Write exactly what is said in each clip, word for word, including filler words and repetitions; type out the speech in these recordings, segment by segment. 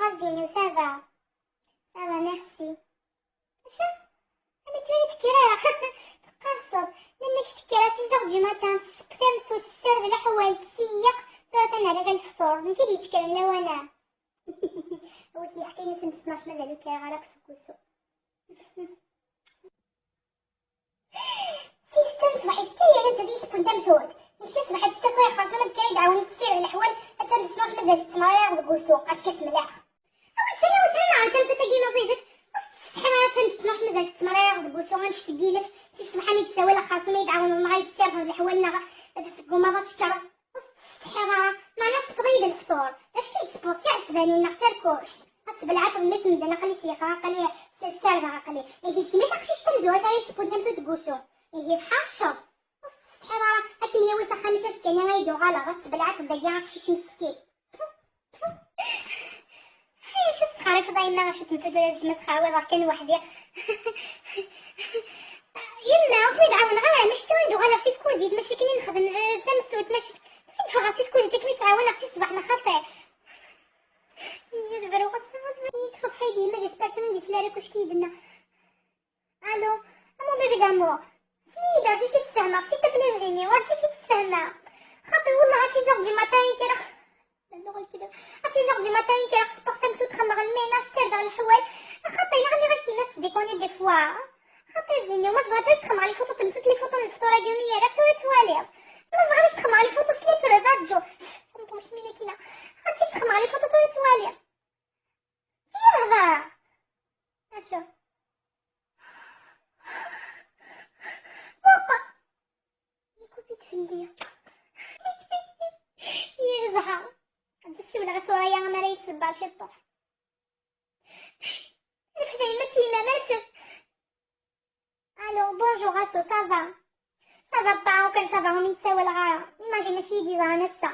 Ɣas dini, ça va. Ça va, merci. Acu? Amek tura tekker ara? Teqqerṣeḍ. Melmi tekker ara? Six heures du matin, tesseww tamsut, tessared leḥwal, tseyyeq, tura atan rriɣ i lefṭur. Nekk i d-yekkren lawan-a. Wi t-yeḥkan i tmes tnac mazal ur kkreɣ ara akk seg wusu. Sista ṣṣbeḥ-is kan yerra-d ad yesbun tamtunt. Nekk ṣṣbeḥ-is akka ixerṣ ma d kra yedɛawen tessired leḥwal, ad tmes tnac mazal tettemrariɣ deg wusu, ad tt-id-temleḥ. Awi sani, awi sani, ɛawed tamtunt-agi ma ẓidet. Ur tettsetḥiḍ ara, tmes tnac mazal tettemrariɣ deg wusu, annect n yiles, si ṣṣbeḥ-a mi d-ssawaleɣ xerṣum ad yi-d-ɛawnen neɣ ad yi-d-ssirden leḥwal neɣ ad teggummaḍ ad tekkreḍ. Ur tettsetḥiḍ ara, meɛna tessefḍ-iyi-d lefṭur. D acu i d-tessefḍ? Tiɛesbanin neɣ tarkuct? Ad tbelɛeḍ mmi-s medden, aql-i seyqeɣ, aql-i s-, ssardeɣ, aql-i. Ihi d kemm i taqcict tamezwarut ara yessewwen tamtunt deg wusu. Ihi tḥerceḍ. Ur tettsetḥiḍ ara, ad kem-yawi s axxam-is azekka-nni ay d-uɣaleɣ, ad tbelɛeḍ dagi aqcic meskin. Ay, acu tesxerrifeḍ a yemma, acu temmteḍ ula d kemm ad sxerwiḍeɣ kan weḥd-i. Yemma, ur ken-id-ɛawneɣ ara, mačči tura i d-uɣaleɣ si tkuzit, mačči akken i nexdem, eh, tamesut, mačči i d-ffɣeɣ si tkuzit akken i ttɛawaneɣ si ṣṣbeḥ neɣ xaṭi. Yya, tebru, ad tfeḍḥeḍ yemma, j'espère kan ur d-yesli ara kullec i d-yenna. Allô, à mon bébé d'amour. Sidi, رجيتي تتفهمى، كي تبني الغيني، ورجيتي تتفهمى. خاطي والله à six heures du matin يمكن راح، à six heures du matin يمكن راح سبورت تمشي تخمر الميناج، تربع الحوايج. خاطي نغني غير كيما تديكوني des fois. خاطي زيني، وما تبغى تخمر على فوطو، تمسك لي فوطو الفطورة اليومية، راك تو توالي. ما تبغى تخمر على فوطو سليبر، راديو. فهمتوا مش مين كينا. غتجي تخمر على فوطو، تو توالي. شي الهضرة؟ هاشا. بوقا. يكون في تفندية. يا زهر. عندي شي ولا غير صورة يا مريت البار شي الطوح. الحزين ما كيما مركز. Allô, bonjour Asso, ça va? Ça va pas, وكان ça va راني نساوي الغارة. Imagine شي يدي راه نفسه.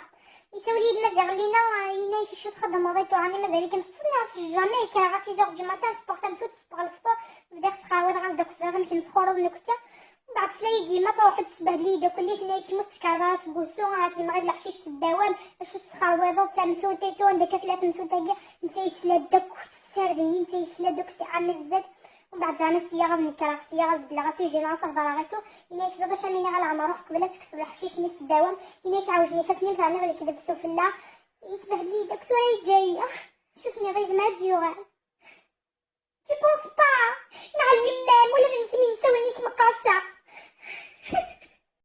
يساولي يد مزيغ لينا، ينا يشوف خدم وغيتو، راني مازال كنت سنة في jamais كان غا six heures du matin، سبورت متو، تسبق الفطور، بديت تخاوض غا دوك الزغم كنت خورو نكتة. بعد سلا يجي ما تروح تسبه لي دوك اللي تنا يشمو تشكر راس بوسو، هاك المغرب الحشيش في الدوام، شو تسخر ويضو تمسو تيتو، عندك ثلاث مسو تاقي، نتا يسلا دوك السردين، نتا يسلا دوك سي عام الزد. ومن بعد زعما سياغة من كرا، سياغة زبلة، غاسو يجي نعرف هضرة غيتو. إلا يكذب باش أمينة على عمر روح قبل تكسب الحشيش نيس الدوام. إلا يتعوج لي فاتني زعما غير كذب سفلى. يتبهد لي دكتورة جاية. شوفني غير ما تجي وغير. Tu penses pas؟ نعلم ولا بنتي من سوي نيس مقاصة.